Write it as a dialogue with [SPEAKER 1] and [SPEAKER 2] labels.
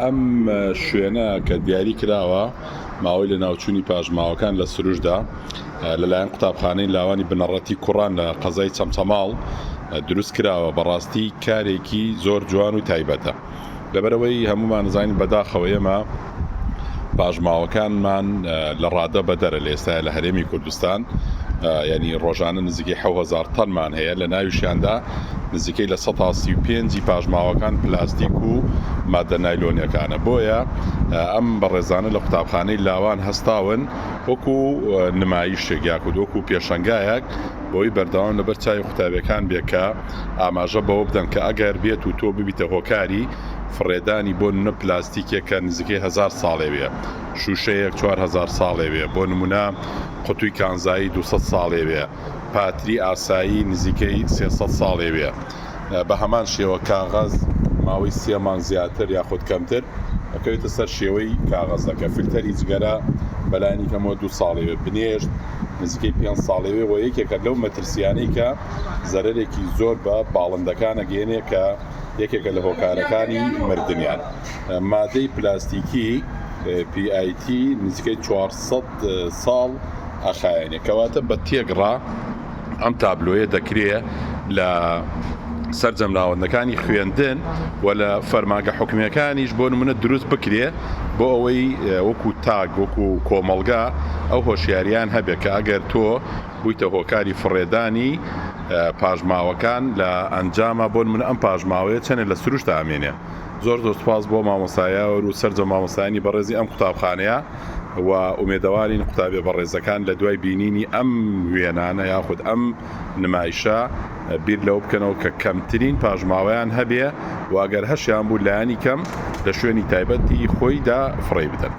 [SPEAKER 1] ئەم شوێنە کە دیاری کراوە ماوەی لە ناوچوونی پاشماوەکان لە سروشدا لەلایەن قوتابخانەی لاوانی بنەڕەتی کوڕان لە قەزای چەمچەماڵ دروست کراوە بەڕاستی کارێکی زۆر جوان و تایبەتە لەبەرئەوەی هەموومان زانین بەداخەوە ئێمە پاشماوەکانمان لە ڕادە بەدەرە لە ئێستایا لە هەرێمی کوردستان یعنی ڕۆژانە نزیکەی 1000 تەنمان هەیە لە ناویشیاندا نزیکەی لە 35 پاشماوەکان پلاستیک و مادە نایلۆنیەکانە بۆیە ئەم بەڕێزانە لە قوتابخانەی لاوان هەستاون وەکو نمایشێک یاخود وەکو پێشەنگایەک بۆی بەردەوام لەبەر چاوی قوتابیەکان بێ کە ئاماژە بەوە بدەن کە ئەگەر بێت و تۆ ببیتە هۆکاری فڕێدانی بۆ نمونە پلاستیکێک کە نزیکەی هەزار ساڵێ بێ، شوشەیەک 4000 ساڵێ بێ، بۆ نمونە قوتوی کانزایی 200 ساڵێ بێ، پاتری ئاسایی نزیکەی 300 ساڵێ بێ، بە هەمان شێوە کاغەز ماوەی سێ مانگ زیاتر یاخود کەمتر ئەکەوێتە سەر شێوەی کاغەزەکە، فلتەری جگەرە بەلانی کەمەوە دوو ساڵێ بێ، بنێشت نزیکەی پێنج ساڵێ بێ و یەکێکە لەو مەترسیانەی کە زەرەرێکی زۆر بە باڵندەکان ئەگەیەنێ کە یەکێکە لە هۆکارەکانی مردنیان. مادەی پلاستیکی PIT نزیکەی 400 ساڵ ئەخایەنێ کەواتە بە تێکڕا ئەم تابلۆیە دەکرێ لە سەرجەم ناوەندەکانی خوێندن و لە فەرمانگە حکومیەکانیش بۆ نمونە دروست بکرێ بۆ ئەوەی وەکو تاک وەکو کۆمەڵگا ئەو هۆشیاریان هەبێت کە ئەگەر تۆ بوویتە هۆکاری فڕێدانی پاشماوەکان لە ئەنجاما بۆ نمونە ئەم پاشماوەیە چەنێ لە سروشتا ئەمێنێ زۆر زۆر سوپاس بۆ مامۆستا یاوەر و سەرجەم مامۆستایانی بەڕێزی ئەم قوتابخانەیە و ئومێدەوارین قوتابیە بەڕێزەکان لە دوای بینینی ئەم وێنانە یاخود ئەم نمایشە بیر لەوە بکەنەوە کە کەمترین پاشماوەیان هەبێ و ئەگەر هەشیان بوو لایەنی کەم لە شوێنی تایبەتی خۆیدا فڕێی بدەن.